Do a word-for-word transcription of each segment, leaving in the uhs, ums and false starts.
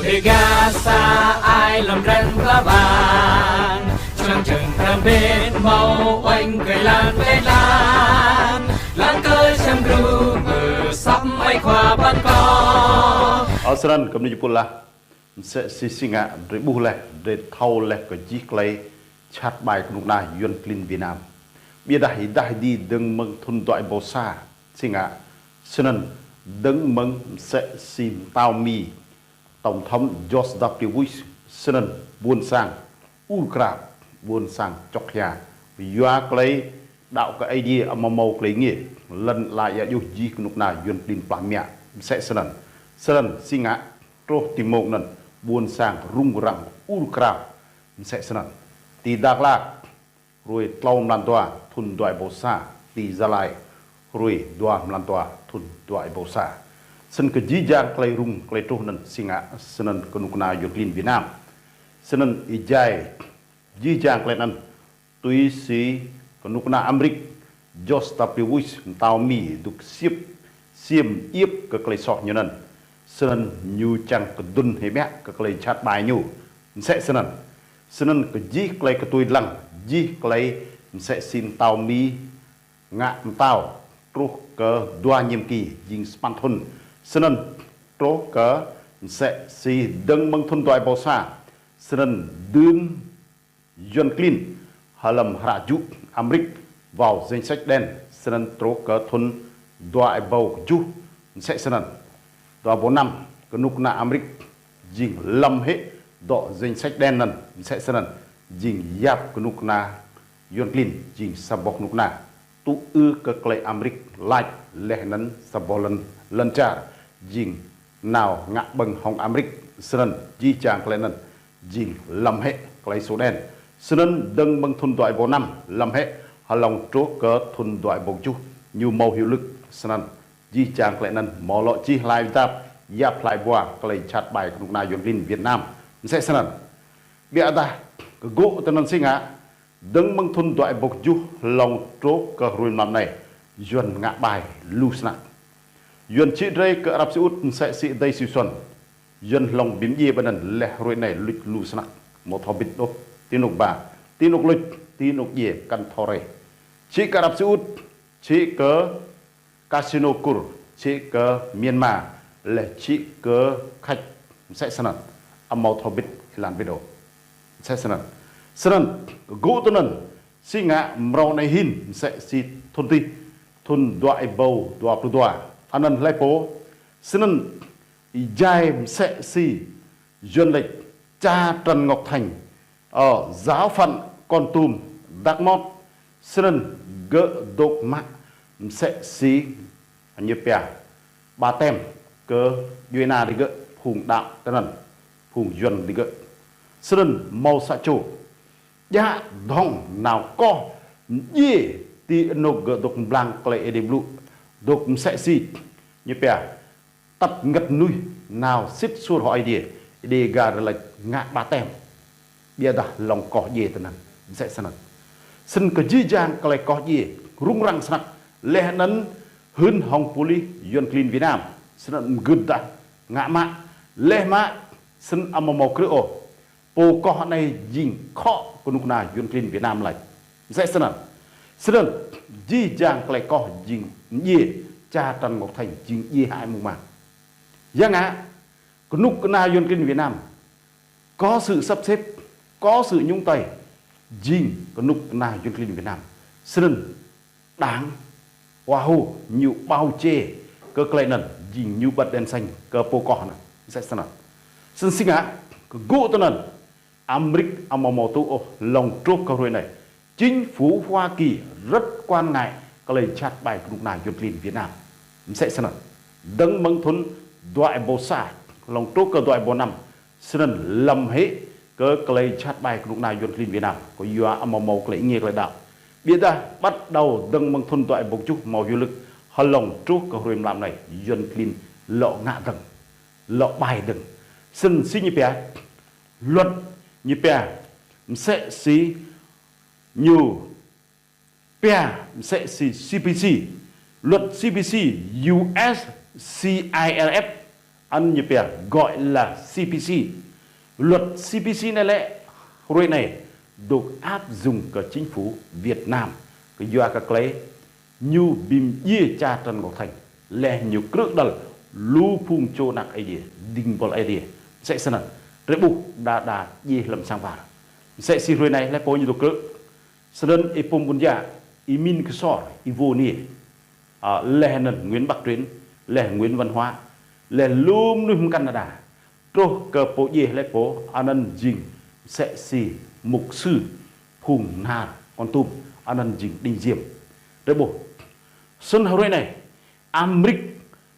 Êga sa ai lăm răng pla bang, čang čang răng bên mâo oanh kơ lan lĕ lan, lan kơ čang gru mơ săm ai khua ban kâo. Ơ, snăn kơ mnuih jih êpul lah, msĕ si si ngă, drei ƀuh leh, drei thâo leh kơ jih klei jhat ƀai knŭk kna Yuăn klin Việt Nam. Ƀiădah êdah di dơ̆ng mơ̆ng thŭn dua êbâo sa, si ngă, snăn dơ̆ng mơ̆ng msĕ si mtao Mi, tổng thống George W Bush, snăn ƀuôn sang ur krao, ƀuôn sang čŏk hia, yua klei đăo kơ Aê Diê amâo mâo klei êngiê, lăn ala êa djuh jih knŭk kna Yuăn klin plah mă, msĕ snăn. Snăn si ngă, truh ti mmông anăn, ƀuôn sang rŭng răng ur krao, msĕ snăn. Ti Dak Lak, hruê tlâo mlan dua, thŭn dua êbâo sa, ti Gia Lai, hruê dua mlan dua, thŭn dua êbâo sa. Snăn kơ jih jang klei rŭng klei truh anăn si ngă, snăn knŭk kna Yuăn klin Việt Nam. Snăn êjai jih jang klei anăn, tui si knŭk kna Amêrik, George W Bush, mtao Mi, dôk ksiêm, ksiêm iêp kơ klei soh ñu anăn. Snăn ñu čiăng kdŭn hĕ ƀiă kơ klei jhat ƀai ñu. Msĕ snăn. Snăn kơ jih klei ktuê dlăng, jih klei msĕ si mtao Mi ngă mtao, truh kơ dua nhiệm kỳ, jing sa păn thŭn. Snăn truh kơ msĕ si dơ̆ng mơ̆ng thŭn dua êbâo sa. Snăn dưm Yuăn klin hlăm hră jŭ Amêrik vào danh sách đen, snăn truh kơ thŭn dua êbâo kjuh, msĕ snăn. Dua êbâo năm, knŭk kna Amêrik jing lăm hĕ dŏ danh sách đen anăn, msĕ snăn. Jing yap knŭk kna Yuăn klin, jing sa boh knŭk kna tŭ ư kơ klei Amêrik lač leh anăn sa boh lăn, lăn čar, jing nao ngă ƀơ̆ng hŏng Amêrik, snăn jih jang klei anăn jing lăm hĕ klei sổ đen. Snăn dơ̆ng mơ̆ng thŭn dua êbâo năm lăm hĕ, hlŏng truh kơ thŭn dua êbâo kjuh ñu mâo hiệu lực, snăn. Jih jang klei anăn mâo lŏ čih hlai dap, yap hlai bua klei jhat ƀai knŭk kna Yuăn klin Việt Nam. Msĕ snăn. Ƀiădah kgŭ tinăn si ngă, dơ̆ng mơ̆ng thŭn dua êbâo kjuh hlŏng truh kơ hruê mlam anei, Yuăn ngă ƀai lu snăk. Yuăn čhĭ drei kơ Ả Rập Xê Út msĕ si adei Siu Suăn. Yuăn hlŏng bi mdjiê ƀơi anăn leh hruê anei luč lu snăk. Amâo thâo bĭt ôh, ti anôk ba, ti anôk luč, ti anôk djiê kăn thâo rei. Čhĭ kơ Ả Rập Xê Út, čhĭ kơ Casino Kur, čhĭ kơ Myanmar, leh čhĭ kơ Khač, msĕ snăn. Amâo thâo bĭt êlan bĭt ôh. Msĕ snăn. Snăn, kgŭ tinăn, si ngă mrâo anei hĭn, msĕ si thŭn tih, thŭn dua êbâo dua pluh dua. Anăn hlei pô, snăn êjai msĕ si Yuăn lač cha Trần Ngọc Thành, ơ, giáo phận Kon Tum, Dak Mot, snăn gơ̆ dôk mă msĕ si ñu pia ba tem kơ djuê ana digơ̆ phung đăo tinăn, phung Yuăn digơ̆. Snăn mâo sa čô djă dhŏng nao koh mdjiê ti anôk gơ̆ dôk mblang klei Aê Diê blŭ, dôk msĕ si ñu pia tăp ngăt mnuih nao sĭt suôr hŏng Aê Diê, Dega drei lač ngă ba tem. Ƀiădah hlŏng koh djiê tinăn, msĕ snăn. Snăn kơ jih jang klei koh djiê rŭng răng snăk, leh anăn hưn hŏng pôlis Yuăn klin Việt Nam, snăn mgưt dah ngă mă, leh mă, snăn amâo mâo krư̆ ôh. Pô koh anei jing khŏ knŭk kna Yuăn klin Việt Nam lač. Msĕ snăn. Snăn, jih jang klei koh jing mdjiê, cha Trần Ngọc Thành jing djiê hơăi mơ̆ng mang. Ya ngă, knŭk kna Yuăn klin Việt Nam có sự sắp xếp, có sự nhúng tay, jing knŭk kna Yuăn klin Việt Nam. Snăn, Đảng, Wa Hu, ñu bao che kơ klei anăn, jing ñu bật đèn xanh kơ pô koh anăn. Msĕ snăn. Snăn si ngă, kgŭ tinăn, Amêrik amâo mâo tŭ ôh hlŏng truh kơ hruê anei. Chính phủ Hoa Kỳ rất quan ngại klei jhat ƀai knŭk kna Yuăn klin Việt Nam. Msĕ snăn. Dơ̆ng mơ̆ng thŭn dua êbâo sa, hlŏng truh kơ dua êbâo năm, snăn lăm hĕ kơ klei jhat ƀai knŭk kna Yuăn klin Việt Nam, kyua amâo mâo klei êngiê klei đăo. Ƀiădah bắt đầu dơ̆ng mơ̆ng thŭn dua êbâo kjuh mâo hiệu lực, hlŏng truh kơ hruê mlam anei, Yuăn klin lŏ ngă dơ̆ng, lŏ ƀai dơ̆ng. Snăn si ñu pia, luật ñu pia, msĕ si ñu pia msĕ si C P C, luật C P C, U S C I R F, Ăn ñu pia gọi là C P C. Luật C P C anei lĕ hruê anei dôk áp dụng kơ chính phủ Việt Nam. Kyua kơ klei ñu bi mdjiê cha Trần Ngọc Thanh. Leh ñu krư̆ đăl lu phung čô anak Aê Diê, dĭng buăl Aê Diê. Msĕ snăn, drei ƀuh đa đa djiê hlăm sang war. Msĕ si hruê anei leh pô ñu dôk krư̆. Snăn Y Pum Ƀuôn Jă, Y Min Ksor, Y Vô Niê. A, leh anăn Nguyễn Bắc Truyển, leh Nguyễn Văn Hóa, leh lu mnuih mkăn đa đa. Truh kơ pô djiê leh pô, anăn jing msĕ si mục sư Phung Nar Kon Tum, anăn jing Đinh Diêm. Drei ƀuh. Snăn hruê anei, Amêrik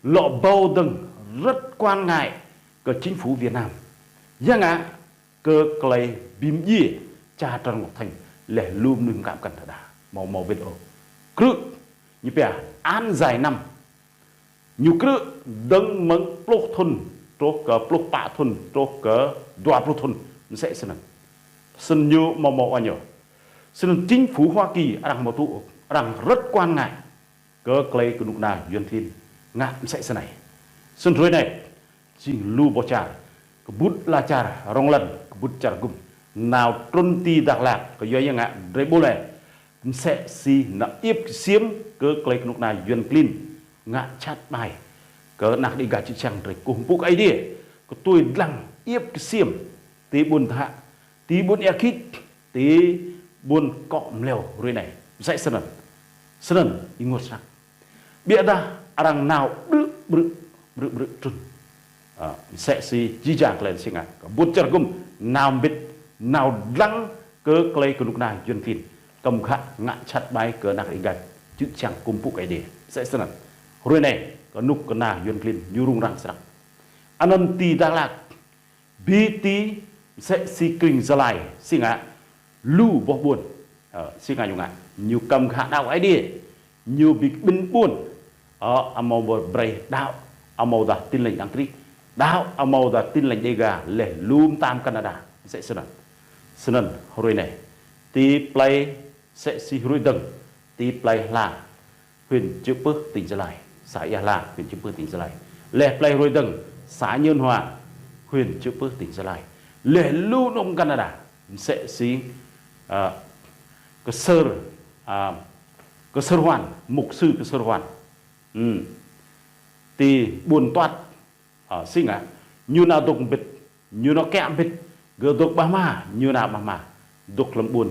lŏ ƀâo dơ̆ng rất quan ngại kơ chính phủ Việt Nam. Ya ngă kơ klei bi mdjiê cha Trần Ngọc Thanh leh lu mnuih mkăn mkăn đa đa. Mâo mâo wĭt ôh. Krư̆, ñu pia án dài năm. Ñu krư̆ dơ̆ng mơ̆ng pluh thŭn, truh kơ pluh pă thŭn, truh kơ dua pluh thŭn. Msĕ snăn. Snăn ñu mâo mâo uañ ôh. Snăn chính phủ Hoa Kỳ arăng mâo tŭ, arăng rất quan ngại kơ klei knŭk kna Yuăn klin ngă msĕ snei. Snăn hruê anei, jing lu boh čar, kbŭt ala čar rŏng lăn, kbŭt čar gŭm, nao trŭn ti Dak Lak, kyua ya ngă drei ƀuh leh, msĕ si nao iêp ksiêm kơ klei knŭk kna Yuăn klin ngă jhat ƀai kơ anak Đêga čư̆ čhiăng drei kkuh mpŭ kơ Aê Diê, ktuê dlăng iêp ksiêm ti ƀuôn Dhă, ti ƀuôn Êa Khĭt, ti ƀuôn Kŏ Mleo hruê anei. Msĕ snăn. Snăn, ênguôt snăk. Ƀiădah arăng nao ƀrư̆ ƀrư̆, ƀrư̆ ƀrư̆ trŭn. A, msĕ si jih jang klei si ngă. Kbŭt čar gŭm nao mbĭt, nao dlăng kơ klei knŭk kna Yuăn klin kăm ghă ngă jhat ƀai kơ anak Đêga čư̆ čhiăng kkuh mpŭ kơ Aê Diê. Msĕ snăn. Hruê anei, knŭk kna Yuăn klin ñu rŭng răng snăk. Anăn ti Dak Lak, bi ti msĕ si krĭng Gia Lai, si ngă lu boh ƀuôn. Ơ, si ngă ñu ngă. Ñu kăm ghă đăo Aê Diê. Ñu bi kƀĭn ƀuôn. Ơ, amâo mâo brei đăo, amâodah Tin Lành Đấng Christ. Đăo, amâodah Tin Lành Đêga, leh lu mta mkăn đa đa. Msĕ snăn. Snăn, hruê anei. Ti plei msĕ si hruê dơ̆ng. Ti plei Hla, huyện Chư Pưh, tỉnh Gia Lai. Xã Ia Hla, huyện Chư Pưh, tỉnh Gia Lai. Leh plei hruê dơ̆ng, xã Nhơn Hòa, huyện Chư Pưh, tỉnh Gia Lai. Leh lu anôk mkăn đa đa. Msĕ si, a, Ksơr, a, Ksơr Hoan, mục sư Ksơr Hoan. Hm. Ti ƀuôn Tuăt, a, si ngă, ñu nao dôk mbĭt, ñu nao kiă mbĭt, gơ̆ dôk ƀah ma, ñu nao ƀah ma, dôk hlăm ƀuôn,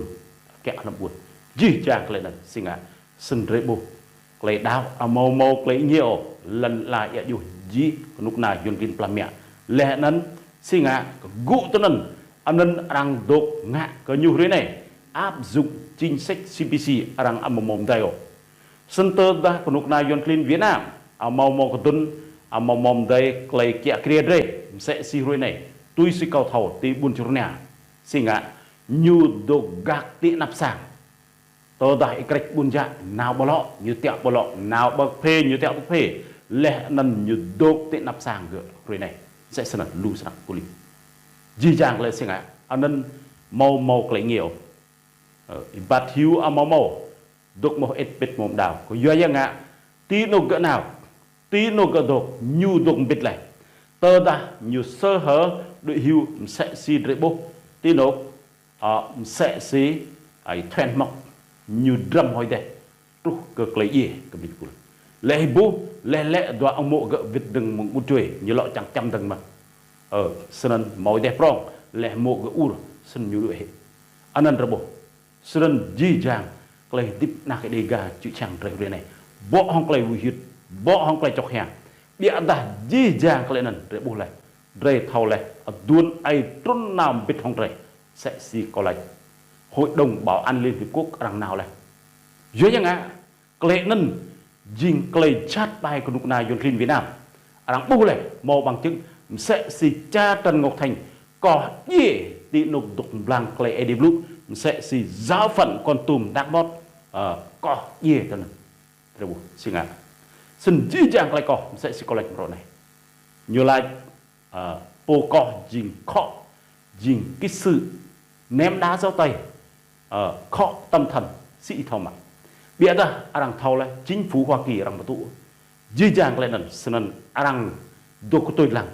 kiă hlăm ƀuôn. Jih jang klei anăn, si ngă, snăn drei ƀuh klei đăo, amâo mâo klei êngiê ôh, lăn ala êa djuh jih knŭk kna Yuăn klin plah mă. Leh anăn, si ngă, kgŭ tinăn, anăn arăng dôk ngă kơ ñu hruê anei, áp dụng chính sách C P C arăng amâo mâo mdei ôh. Snăn tơdah knŭk kna Yuăn klin Việt Nam, amâo mâo kdŭn, amâo mâo mdei klei kiă kriê drei, msĕ si hruê anei, tui si kâo thâo ti ƀuôn Čư̆ Rnia. Si ngă, ñu dôk gak ti anăp sang. Tơdah Y Krêč Ƀuôn Jă nao ƀơ lŏ, ñu tiŏ ƀơ lŏ, nao ƀơ kphê, ñu tiŏ ƀơ kphê. Leh anăn ñu dôk ti anăp sang gơ̆ hruê anei. Msĕ snăn lu snăk kuli. Jih jang klei si ngă, anăn amâo mâo klei êngiê ôh. Ơ, êbat hiu amâo mâo, dôk mâo êt pĭt mâo mđao. Kyua ya ngă, ti anôk gơ̆ nao, ti anôk gơ̆ dôk, ñu dôk mbĭt leh. Tơdah ñu sơ hở đuĕ hiu msĕ si drei ƀuh, ti anôk, ơ, msĕ si, ai thuen mŏk, ñu drăm hŏi deh, truh kơ klei djiê kơ mĭt pul. Leh êbuh, leh lĕ dua amâo gơ̆ wĭt dơ̆ng mơ̆ng ƀut čuê, ñu lŏ čang čăm dơ̆ng mơh. Ơ, snăn mâo deh prŏng, leh amâo gơ̆ ur, snăn ñu đuĕ hĕ. Anăn drei ƀuh. Snăn jih jang klei hdĭp anak Đêga čư̆ čhiăng drei hruê anei. Bŏ hŏng klei wĭt, bŏ hŏng klei čŏk hiam. Ƀiădah jih jang klei anăn drei ƀuh leh. Drei thâo leh, aduôn aê trŭn nao mbĭt hŏng drei. Msĕ si kâo lač. Hội đồng Bảo an Liên Hiệp Quốc arăng nao leh. Yua ya ngă, klei anăn jing klei jhat ƀai knŭk kna Yuăn klin Việt Nam. Arăng ƀuh leh, mâo bằng chứng, msĕ si cha Trần Ngọc Thanh, koh djiê ti anôk dôk mblang klei Aê Diê blŭ, msĕ si giáo phận Kon Tum Dak Mot, ơ, koh djiê tinăn. Drei ƀuh, si ngă. Snăn jih jang klei koh, msĕ si kâo lač mrâo anei. Ñu lač, ơ, pô koh jing khŏ, jing kỹ sư ném đá giấu tay, ơ, khŏ tâm thần, si ih thâo mă. Ƀiădah arăng thâo leh, chính phủ Hoa Kỳ arăng mâo tŭ. Jih jang klei anăn, snăn arăng dôk ktuê dlăng.